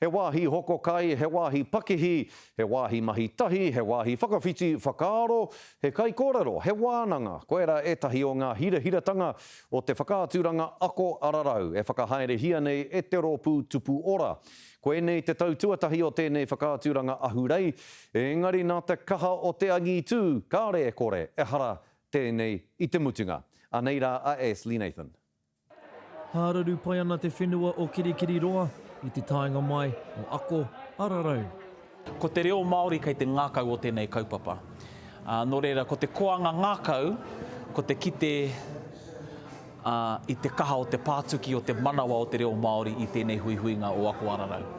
He wāhi hoko kai, he wāhi pakihi, he wāhi mahi tahi, he wāhi whakawhiti whakaaro, he kaikōrero, he wānanga, koirā ētahi o ngā hirahiratanga o te whakaaturanga Ako Ararau e whakahaerehia nei e te rōpū Tupu Ora. Koinei te tau tuatahi o tēnei whakaaturanga ahurei, engari nā te kaha o te angitū, kāre e kore, ehara tēnei i te mutunga. Anei rā a Ashley Nathan. Hāraru pai ana te whenua o Kirikiriroa i te taenga mai o Ako Ararau. Ko te reo Māori kei te ngākau o tēnei kaupapa. Ā, nō reira, ko te koanga ngākau, ko te kite, ā, i te kaha o te pātuki o te manawa o te reo Māori i tēnei huihuinga o Ako Ararau.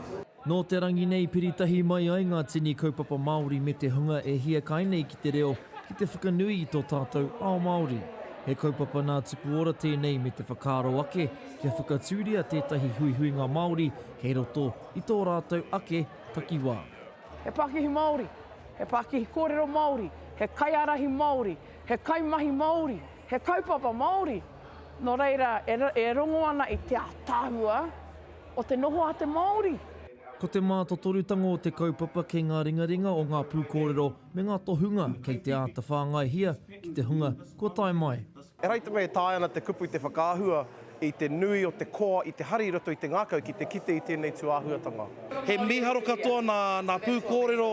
Nō te rangi nei piri tahi mai ai ngā tini kaupapa Māori me te hunga e hiakai nei ki te reo ki te whakanui i tō tātou ao Māori. He kaupapa nā Tupu Ora tēnei me te whakaaro ake kia whakatūria tētahi huihuinga Māori kei roto i tō rātou ake takiwā. He pakihi Māori, he pakihi kōrero Māori, he kaiārahi Māori, he kaimahi Māori, he kaupapa Māori. Nō reira, e rongo ana i te ātaahua o te noho a te Māori. Ko te mātotorutanga o te kaupapa kei ngā ringaringa o ngā pūkōrero me ngā tohunga kei te āta whāngaihia ki te hunga kua tae mai. Ehara i te mea e taea ana te kupu te whakaahua i te nui o te koa, i te hari i roto i te ngākau ki te kite i tēnei tūāhuatanga. He mīharo katoa nā, nā pūkōrero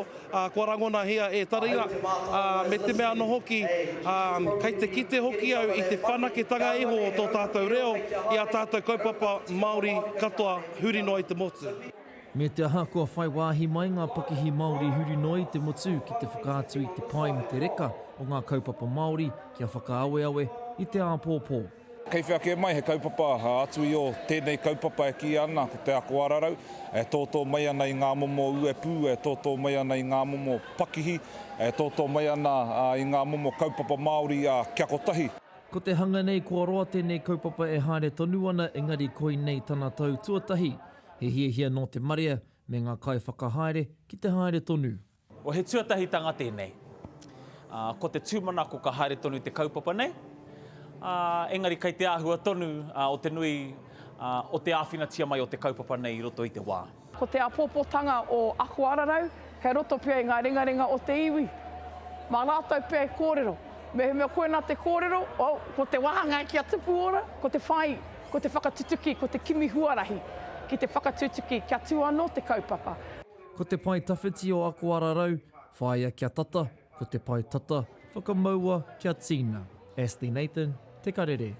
kua rangonahia e taringa, ā, me te mea anō hoki, ā, kei te kite hoki au i te whanaketanga iho o tō tātou reo i ā tātou kaupapa Māori katoa huri noa i te motu. Me te aha kua whai wāhi mai ngā pakihi Māori huri noa i te motu ki te whakaatu i te pai me te reka o ngā kaupapa Māori kia whakaaweawe i te āpōpō. Kei whea kē mai he kaupapa atu i o tēnei kaupapa e kīia ana ko te ako ararau, e tōtō mai ana i ngā momo uepū, e tōtō mai ana i ngā momo pakihi, e tōtō mai ana i ngā momo kaupapa Māori kia kotahi. Ko te hanga nei kua roa tēnei kaupapa e haere tonu ana engari koinei tana tau tuatahi, he hiahia nō te marea me ngā kaiwhakahaere ki te haere tonu. O he tuatahitanga tēnei. Ā, ko te tūmanako ka haere tonu te kaupapa nei, ā, engari kei te āhua tonu o te nui o te āwhinatia mai o te kaupapa nei i roto i te wā. Ko te āpōpōtanga o Ako Ararau kei roto pea i ngā ringaringa o te iwi. Mā rātou pea e kōrero. Mehemea koinā te kōrero, oh, ko te wāhanga kia tupu ora, ko te whai, ko te whakatutuki, ko te kimi huarahi ki te whakatutuki kia tū anō te kaupapa. Ko te pae tawhiti o Ako Ararau, whāia kia tata, ko te pae tata, whakamaua kia tīna. Ashley Nathan, Te Karere.